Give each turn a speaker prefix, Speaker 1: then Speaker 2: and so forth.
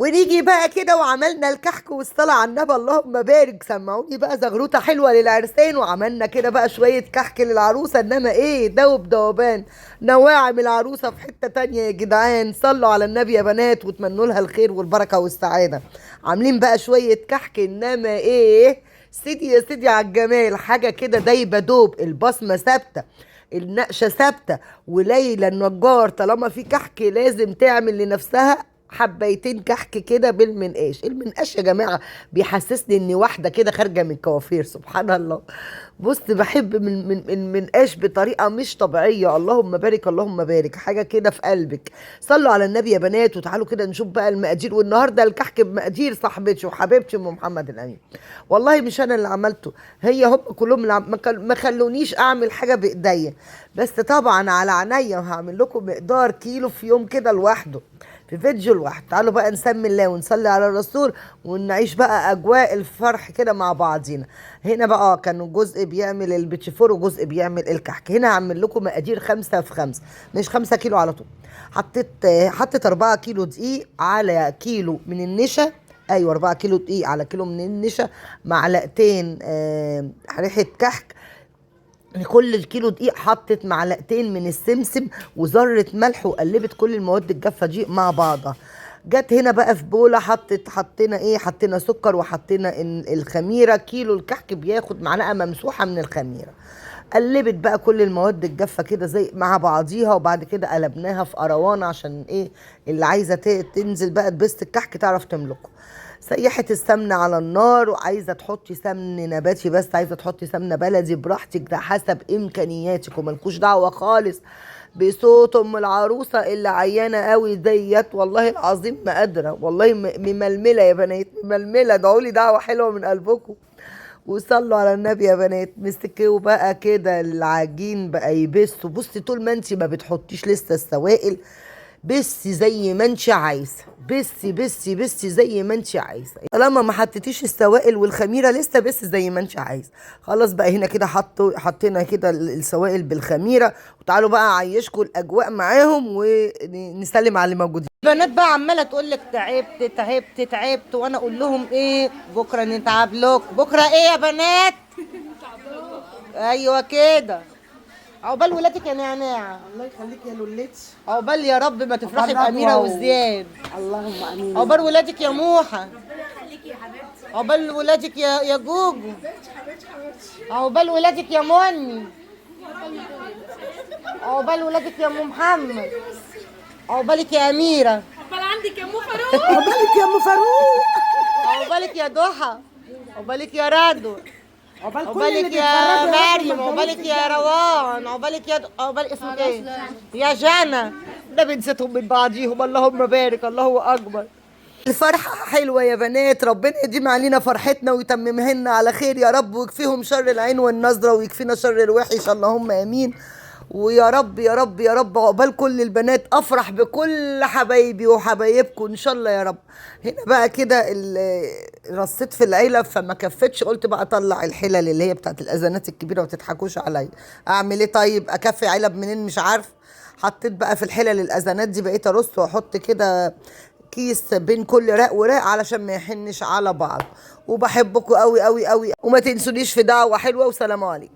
Speaker 1: ونيجي بقى كده وعملنا الكحك والصلاة على النبي اللهم بارك. سمعوني بقى زغروطة حلوة للعرسان، وعملنا كده بقى شوية كحك للعروسة، انما ايه دوب دوبان نواعم العروسة في حتة تانية يا جدعان. صلوا على النبي يا بنات وتمنوا لها الخير والبركة والسعادة. عاملين بقى شوية كحك، انما ايه سيدي يا سيدي على الجمال، حاجة كده دايبة دوب، البصمة ثابتة، النقشة ثابتة. وليلى النجار طالما في كحك لازم تعمل لنفسها حبيتين كحك كده بالمنقاش. المنقاش يا جماعة بيحسسني ان واحدة كده خارجة من الكوافير، سبحان الله. بص بحب من المنقاش بطريقة مش طبيعية، اللهم بارك اللهم بارك، حاجة كده في قلبك. صلوا على النبي يا بنات، وتعالوا كده نشوف بقى المقادير. والنهاردة الكحك بمقادير صاحبتي وحبيبتي ام محمد الامين. والله مش انا اللي عملته، هي هم كلهم اللي ما خلونيش اعمل حاجة بايديا، بس طبعا على عينيا، وهعمل لكم مقدار كيلو في يوم كده لوحده في فيديو لوحده. تعالوا بقى نسمي الله ونصلي على الرسول ونعيش بقى اجواء الفرح كده مع بعضينا. هنا بقى كانوا جزء بيعمل البيتشفور وجزء بيعمل الكحك. هنا هعمل لكم مقادير 5 في 5، مش 5 كيلو على طول. حطيت 4 كيلو دقيق على كيلو من النشا، ايوه 4 كيلو دقيق على كيلو من النشا، معلقتين ريحه كحك لكل الكيلو دقيق، حطت معلقتين من السمسم وذرة ملح، وقلبت كل المواد الجافة دي مع بعضها. جت هنا بقى في بولة حطينا ايه، حطينا سكر وحطينا الخميرة. كيلو الكحك بياخد معلقة ممسوحة من الخميرة. قلبت بقى كل المواد الجافة كده زي مع بعضيها، وبعد كده قلبناها في قروانة عشان ايه اللي عايزة تنزل بقى تبست الكحك تعرف تملكه. سيحت السمنة على النار، وعايزة تحطي سمن نباتي بس، عايزة تحطي سمنة بلدي براحتك، ده حسب إمكانياتك، وملكوش دعوة خالص بصوت أم العروسة اللي عيانة قوي ديت. والله العظيم ما قادرة، والله مململة يا بنات، مململة. ادعولي دعوة حلوة من قلبكم وصلوا على النبي يا بنات. مسكوا بقى كده العجين بقى يبس. بصي طول ما انت ما بتحطيش لسه السوائل، بسي زي ما انت عايزه، بسي بسي بسي زي ما انت عايزه، طالما ما حطيتيش السوائل والخميره لسه، بس زي ما انت عايزه. خلاص بقى هنا كده حطينا كده السوائل بالخميره. وتعالوا بقى اعيشكم الاجواء معاهم ونسلم على اللي موجودين. البنات بقى عماله تقول لك تعبت تعبت تعبت، وانا اقول لهم ايه؟ بكره نتعب لكم. بكره ايه يا بنات؟ ايوه كده، عقبال ولادك يا نعناع.
Speaker 2: الله يخليك يا لولتي،
Speaker 1: عقبال يا رب ما تفرحي
Speaker 2: عقبال
Speaker 1: بأميرة
Speaker 2: رضوى
Speaker 1: وزياد.
Speaker 2: اللهم امين.
Speaker 1: عقبال ولادك يا موحة. ربنا يخليكي يا حبيبتي. عقبال ولادك يا جوجو. عقبال ولادك يا مني. عقبال ولادك يا ام محمد. عقبالك يا أميرة.
Speaker 3: عقبال عندك يا ام فاروق.
Speaker 2: عقبالك يا ام فاروق.
Speaker 1: عقبالك يا ضحى. عقبالك يا رضوى.
Speaker 2: عقبال كل اللي
Speaker 1: عقبالك يا
Speaker 2: بيتفرجوا يا رب
Speaker 1: مريم.
Speaker 2: ما
Speaker 1: عقبالك
Speaker 2: تضلوش
Speaker 1: يا روان. عقبالك يا عقبال اسمك ايه؟ يا جنى. ده بنسيتهم من بعضيهم، اللهم بارك الله اكبر. الفرحة حلوة يا بنات، ربنا يديم علينا فرحتنا ويتممها لنا على خير يا رب، ويكفيهم شر العين والنظرة ويكفينا شر الوحش، اللهم امين. ويا رب يا رب يا رب عقبال كل البنات، افرح بكل حبايبي وحبايبكم ان شاء الله يا رب. هنا بقى كده رصيت في العلب فما كفتش، قلت بقى اطلع الحلل اللي هي بتاعت الاذانات الكبيرة وتضحكوش عليا. اعمل ايه طيب؟ اكفي علب منين؟ مش عارف. حطيت بقى في الحلل الاذانات دي، بقيت ارص واحط كده كيس بين كل راق وراق علشان ما يحنش على بعض. وبحبكم قوي قوي قوي، وما تنسونيش في دعوه حلوة، وسلام عليكم.